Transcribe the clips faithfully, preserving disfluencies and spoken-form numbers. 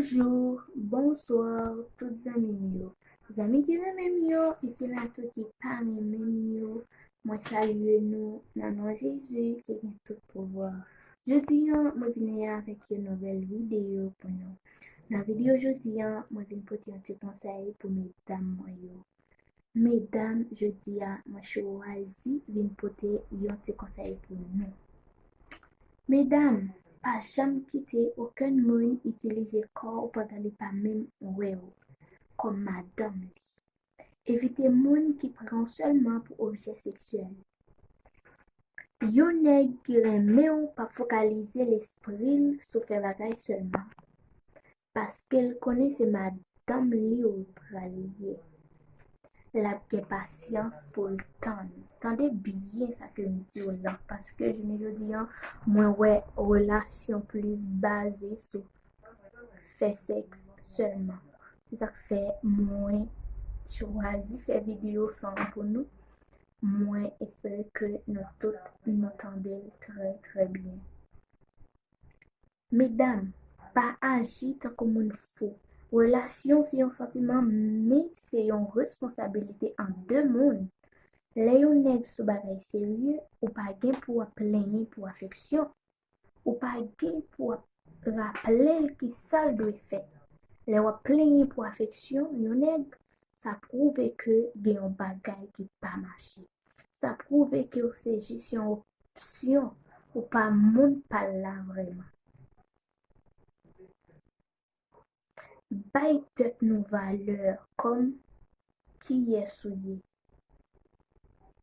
Bonjou, bonswa, tout zanmi m yo. Zanmi ki renmen m yo, e sila tou ki pa renmen m yo, mwen salye nou nan non Jezi ki gen tout pouvwa. Jodi a, mwen vini avèk yon nouvèl videyo pou nou. Nan videyo jodi a, mwen vin pote yon ti konsèy pou medam mwen yo. Medam, jodi a, mwen chwazi vin pote yon ti konsèy pou nou. Medam, pa janm kite okenn moun itilize kò w pandan li pa menm wè w kòm madanm li. Evite moun ki pran w sèlman pou objè seksyèl. Yon nèg ki renmen w p ap fokalize lespri l sou fè bagay sèlman, paske l konnen se madanm li w pral ye. L ap gen pasyans pou l tann. Tande byen sa ke m di w la, paske jounen jodi a, mwen wè relasyon plis baze sou fè sèks sèlman. Se sa k fè mwen chwazi fè videyo sa a pou nou. Mwen espere ke nou tout nou tande l trè, trè byen. Medam, pa aji tankou moun fou. Relasyon se yon santiman, men se yon responsabilite ant de moun. Lè yon nèg sou bagay serye, ou pa gen pou w ap plenyen pou afeksyon. Ou pa gen pou w ap raple l ki sa l dwe fè. Lè w ap plenyen pou afeksyon yon nèg, sa pwouve ke gen yon bagay ki pa mache. Sa pwouve ke w se jis yon opsyon, ou pa moun pa l la vrèman. Bay tèt nou valè kòm kiyès ou ye.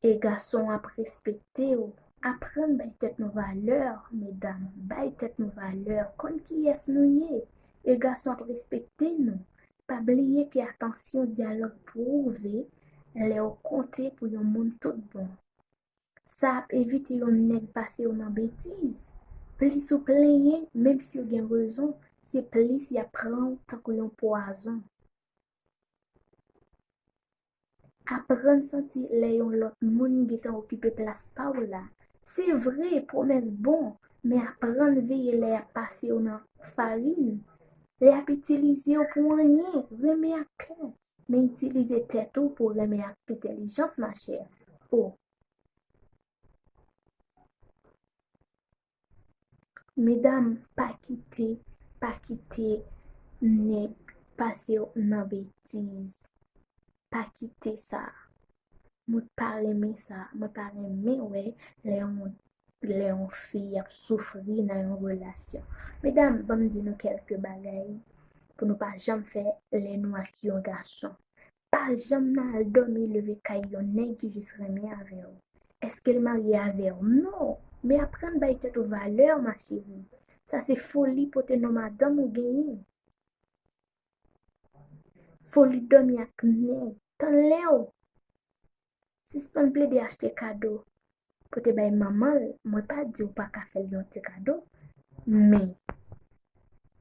E gason ap respekte w. Aprann bay tèt nou valè, medam. Bay tèt nou valè. Konn kiyès nou ye. E gason ap respekte nou. Pa bliye ke atansyon dyalòg pwouve lè w konte pou yon moun tout bon. Sa ap evite yon nèg pase w nan betiz. Plis ou plenyen, menm si w gen rezon, se plis y ap pran w tankou yon pwazon. Aprann santi lè yon lòt moun gentan okipe plas pa w la. Se vre, pwomès bon, men aprann veye lè y ap pase w nan farin. Lè y ap itilize w pou anyen, renmen ak kè, men itilize tèt ou pou renmen ak entèlijans, machè. O. Medam, pa kite, pa kite nèg pase w nan betiz. Pa kite sa. Mwen pa renmen sa. Mwen pa renmen wè lè yon, lè yon fi ap soufri nan yon relasyon. Medam, ban m di nou kèlke bagay pou nou pa janm fè lè nou ak yon gason. Pa janm nan al dòmi leve kay yon nèg ki jis renmen avè w. Èske l marye avè w? Non. Men aprann bay tèt ou valè, ma chérie. Sa se foli pote non madanm ou genyen. Foli dòmi ak nèg. Tann lè w. Sispann plede achte kado pou te bay manman l, mwen pa di w pa ka fè l yon ti kado, men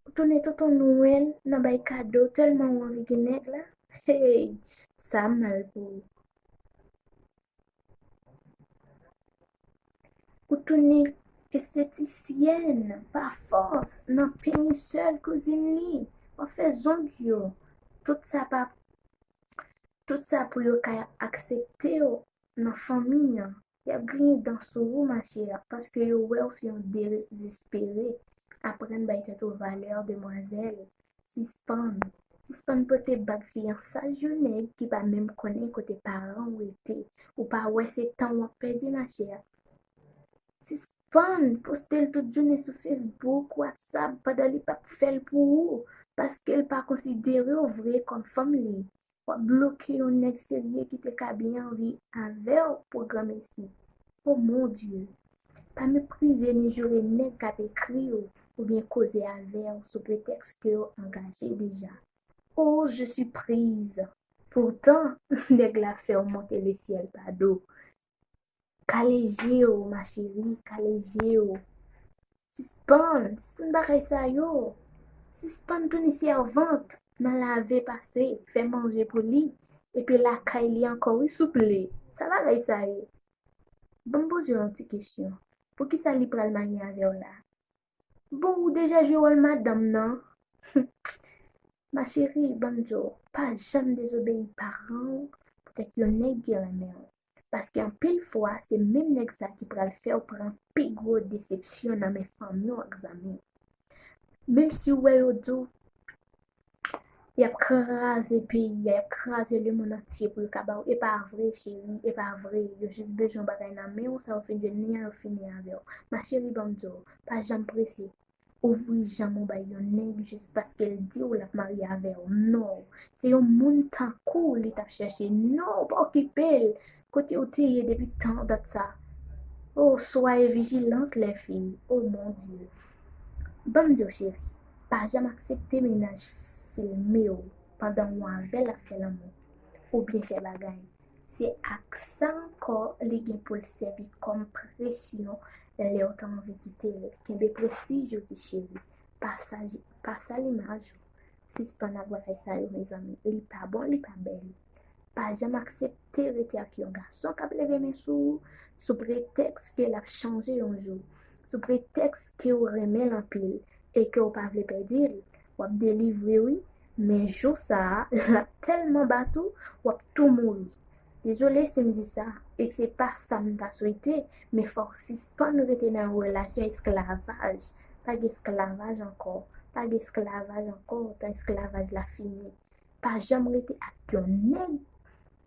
ou tounen tonton Nwèl nan bay kado tèlman ou anvi gen nèg la. Hey, sa mal pou ou. Ou tounen estetisyèn pa fòs nan penyen sèl kouzin li. W ap fè zong yo. Tout sa pa, tout sa pou yo ka aksepte w nan fanmi an. Y ap griyen dan sou ou, machè, paske yo wè w se yon dezespere. Aprann bay tèt ou valè, demwazèl. Sispann. Sispann pote bag fiyansaj yon nèg ki pa menm konnen kote paran w rete. Ou pa wè se tan w ap pèdi, machè. Sispann poste l tout jounen sou Facebook, WhatsApp, pandan li p ap fè l pou ou, paske l pa konsidere w vre kòm fanm li. W ap bloke yon nèg serye ki te ka byen anvi avè w pou granmesi. O mon Dye! Pa meprize ni joure nèg k ap ekri w oubyen koze avè w sou pretèks ke yo angaje deja. Oh, je suis prise! Poutan, nèg la fè w monte lesyèl pa do. Kale je w, ma chérie, kale je w. Sispann, sispann bagay sa yo. Sispann tounen sèvant nan lave pase, fè manje pou li, epi lakay li ankò, wi, souple. Sa bagay sa ye? Ban m poze w yon ti kesyon. Poukisa li pral marye avè w la? Bon, ou deja jwe wòl madanm nan. Ma chérie, ban m di w, pa janm dezobeyi paran w poutèt yon nèg ki renmen w. Paske anpil fwa, se menm nèg sa ki pral fè w pran pi gwo desepsyon nan men fanmi w ak zanmi w. Menm si w wè yo di w, y ap kraze peyi a, y ap kraze lemonn antye pou yo ka ba w. E pa vre, cheri, e pa vre. Yo jis bezwen yon bagay nan men w, sa yo fin jwenn li an, yo fini avè w. Ma chérie, ban m di w, pa janm prese. Ouvri janm ou bay yon nèg jis paske l di w l ap marye avè w. Non. Se yon moun tankou w li t ap chèche. Non, pa okipe l. Kote w te ye depi tan dat sa? Oh, soyez vigilantes, les filles. Oh, mon Dieu. Ban m di w, cheri, pa janm aksepte mennaj filme w pandan w avè l ap fè lanmou oubyen fè bagay. Se ak sa ankò li gen pou l sèvi kòm presyon lè w ta anvi kite l. Kenbe prestij ou, ti cheri. Pasa, pasa limaj ou. Sispann ak bagay sa yo, mezanmi. Li pa bon, li pa bèl. Pa janm aksepte rete ak yon gason k ap leve men sou ou, sou pretèks ke l ap chanje yon jou, sou pretèks ke w renmen l anpil e ke w pa vle pèdi l. W ap delivre, wi, men jou sa a, l ap tèlman bat ou, w ap tou mouri. Dezole si m di sa, e se pa sa m ta swete, men fò w sispann rete nan yon relasyon esklavaj. Pa gen esklavaj ankò. Pa gen esklavaj ankò, tan esklavaj la fini. Pa janm rete ak yon nèg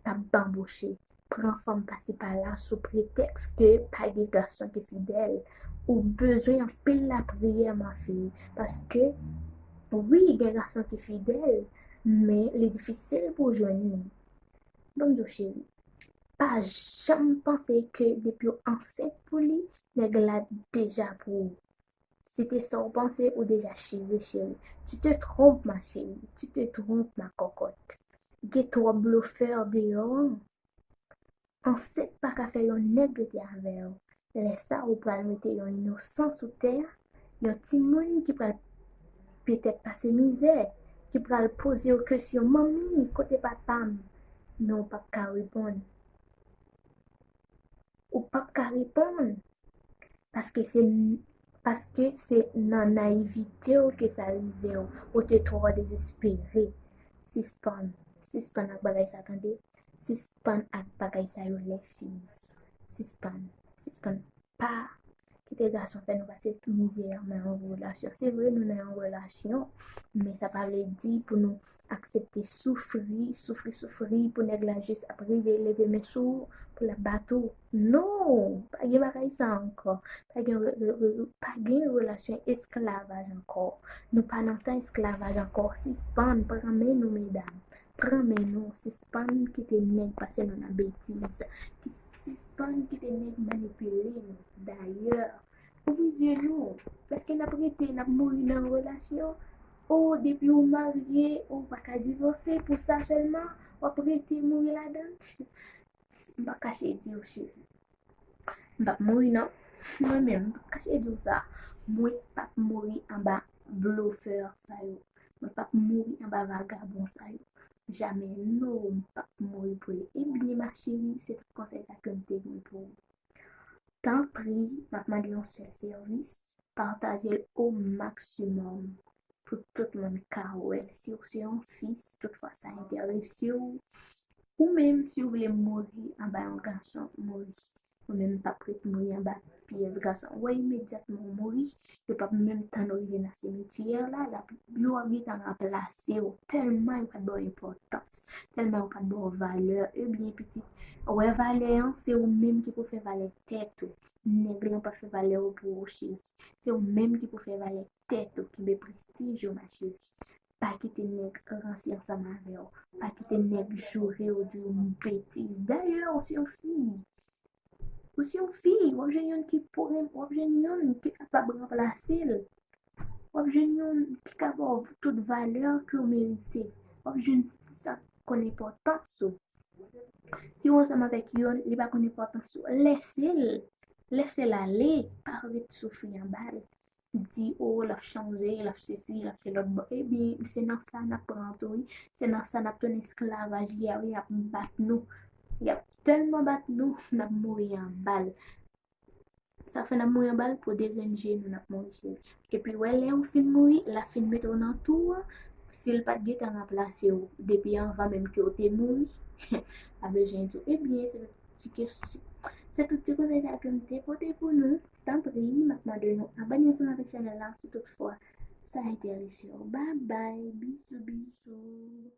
k ap banboche, pran fanm pasi pala sou pretèks ke pa gen gason ki fidèl. Ou bezwen anpil lapriyè, ma fille, paske, wi, gen gason ki fidèl, men li difisil pou w jwenn li. Ban m di w, cheri, pa janm panse ke depi w ansent pou li, nèg la deja pou ou. Si te sa w panse, ou deja chire, cheri. Tu te trompes, ma chérie. Tu te trompes, ma cocotte. Gen twòp blofè deyò an. Ansent pa ka fè yon nèg rete avè w. Lè sa, ou pral mete yon inosan sou tè a, yon timoun ki pral petèt pase mizè, ki pral poze w kesyon, "Manmi, kote papa m?" Men w p ap ka reponn. Ou p ap ka reponn. Paske se, paske se nan nayivite w ke sa rive w. Ou te twò dezespere. Sispann. Sispann ak bagay sa, tande. Sispann ak bagay sa yo, les filles. Sispann. Sispann. Pa kite gason fè nou pase tout mizè nan yon relasyon. Se vre, nou nan yon relasyon, men sa pa vle di pou nou aksepte soufri, soufri, soufri, pou nèg la jis ap rive leve men sou ou, pou l ap bat ou. Non, pa gen bagay sa ankò. Pa gen re-, re-, re-, pa gen relasyon esklavaj ankò. Nou pa nan tan esklavaj ankò. Sispann, pran men nou, medam. Pran men nou, sispann kite nèg pase nou nan betiz. Ki-, sispann kite nèg manipile nou. Dayè, ouvri zye nou. Èske n ap rete, n ap mouri nan yon relasyon? O, depi w marye, ou pa ka divòse pou sa sèlman, w ap rete mouri ladan l? M p ap kache di w, cheri. M p ap mouri, non. Mwen menm, m p ap kache di w sa. Mwen p ap mouri anba blofè sa yo. Mwen p ap mouri anba vagabon sa yo. Jamè, non, m p ap mouri pou li. Ebyen, ma chérie, se tout konsèy sa ke m te gen pou ou. Tanpri, m ap mande yon sèl sèvis, pataje l o maksimòm pou tout moun ka wè l. Si w se yon fi, si toutfwa sa enterese w, ou menm, si w vle mouri anba yon gason, mouri. Ou menm p ap ret mouri anba pyès gason. Ou wè, imedyatman ou mouri, yo p ap menm tann ou rive nan simityè la, l ap, yo ap gentan ranplase w, tèlman yo pa t ba w enpòtans, tèlman yo pa t ba w valè. Ebyen, pitit, ou wè valè an, se ou menm ki pou fè valè tèt ou. Nèg lan p ap fè valè w pou ou, cheri. Se ou menm ki pou fè valè tèt ou, kenbe prestij ou, ma chérie. Pa kite nèg ranse ansanm avè w. Pa kite nèg joure w, di w betiz. Dayè, ou se yon fi. Ou se yon fi, w ap jwenn youn ki pou renmen, w ap jwenn youn ki kapab ranplase l. W ap jwenn youn ki ka ba w tout valè ke w merite. W ap jwenn sa k konn enpòtans ou. Si w ansanm avèk youn, li pa konn enpòtans ou, lèse l. Lèse l ale, pa ret soufri anba l. Di, o, l ap chanje, l ap sesi, l ap se lòt bò. Ebyen, se nan sa n ap pran tou, wi. Se nan sa n ap tounen esklavaj li a, wi, y ap bat nou. Y ap tèlman bat nou, n ap mouri anba l. Sa fè n ap mouri anba l, pou degrenn je nou, n ap mouri, cheri. Epi, wè, lè ou fin mouri, l ap fin mete w nan tou an, Si l pa t gentan ranplase w depi anvan menm ke w te mouri, pa bezwen di w. Ebyen, se tout ti kesyon. Se tout ti konsèy sa ke m te pote pou nou. Tanpri, m ap mande nou abòne ansanm avèk chanèl la si toutfwa sa enterese w. Babay, bizou, bizou.